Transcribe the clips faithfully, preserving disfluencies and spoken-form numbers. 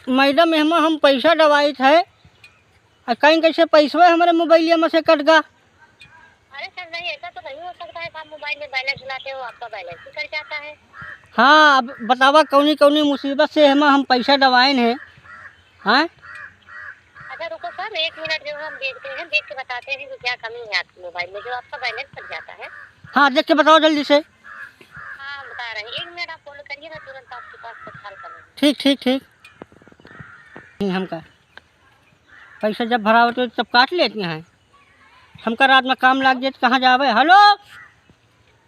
मैडम, एहमा हम पैसा डवाइत है, आ कहीं कैसे पैसवे हमरे मोबाइलिया में से कट गा? अरे सर, नहीं, ऐसा तो नहीं हो सकता है कि आप मोबाइल में बैलेंस लाते हो, आपका बैलेंस ही कट जाता है। हाँ, अब बतावा कौनी कौनी मुसीबत से एहमा हम पैसा डवाइन है, हाँ? अच्छा रुको सर, एक मिनट, जो है हम देखते हैं, देख के बताते हैं कि क्या कमी है आपके मोबाइल में, जो आपका बैलेंस कट जाता है। हाँ, देख के बताओ जल्दी से। हाँ, हम बता रहे हैं, एक मिनट आप होल्ड करिए, मैं तुरंत आपके पास तत्काल करूँगी। ठीक, ठीक, ठीक। नहीं, हमका पैसा जब भरावत हो तब काट लेती हैं, हमका रात में काम लाग जाए तो कहाँ जावे? हेलो।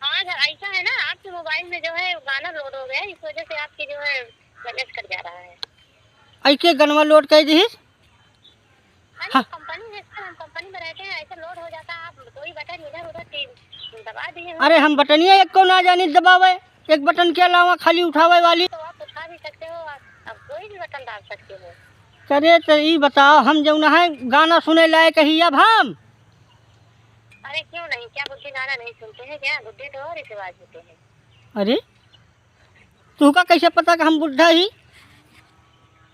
हाँ सर, ऐसा है ना, आपके मोबाइल में जो है गाना लोड हो गया है, इस वजह से आपकी जो है बैलेंस कट जा रहा है। ऐसे गनवा लोड कर दी। अरे हाँ। कंपनी है सर, हम कंपनी में रहते हैं, ऐसे लोड हो जाता है, आप कोई बटन इधर उधर टी-, दबा दिए हो। अरे हम बटनिया एक को ना जानी दबावे, एक बटन के अलावा खाली उठावे वाली। तो आप उठा भी सकते हो, आप, आप कोई भी बटन दाब सकते हो। अरे तो ई बताओ, हम जौन है गाना सुने लायक ही अब हम? अरे क्यों नहीं, क्या बुड्ढे गाना नहीं सुनते हैं क्या? बुड्ढे तो और रिवाज होते हैं। अरे तुहका कैसे पता कि हम बुड्ढा ही?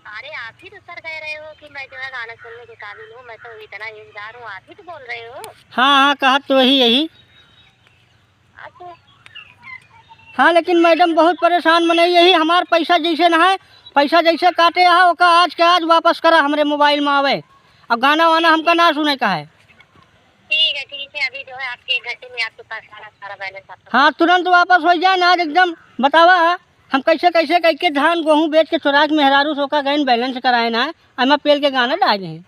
अरे आप ही तो सर कह रहे हो कि मैं जो है गाना सुनने के काबिल हूँ, मैं तो इतना एजदार हूँ, आप ही तो बोल रहे हो। हाँ, हाँ, कहा तो वही यही। अच्छा। हाँ, लेकिन मैडम बहुत परेशान मनई यही, हमार पैसा जैसे ना है, पैसा जैसे काटे हा, ओका आज के आज वापस करा, हमरे मोबाइल में आवे। अब गाना वाना हमका ना सुने का है। ठीक है, ठीक है, अभी जो है आपके एक घंटे में आपके पास सारा, सारा बैलेंस आपका हाँ, तुरंत वापस हो जाए ना आज एकदम। बतावा, हम कैसे, कैसे कह के धान गोहूँ बेच के चोरा के मेहरारू सोका गए बैलेंस कराए ना, एमा पेल के गाना डाल रहे हैं।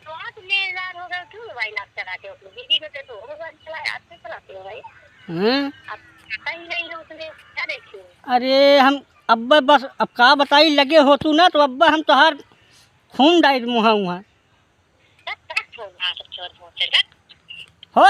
तो आप लेनदार हो गए, क्यों मोबाइल आप चलाते हो? अपनी बीवी को दे दो, वो मोबाइल चलाए, आप क्यों चलाते हो भाई? हैं? आप पता ही नहीं है उसमें, क्या देखते हो? अरे हम अब बस, अब का बताई, लगे हो तू ना तो अब हम तोहार खून डाल मुहा हुआ। तब तक हो, आप चोर हो, चल। हो,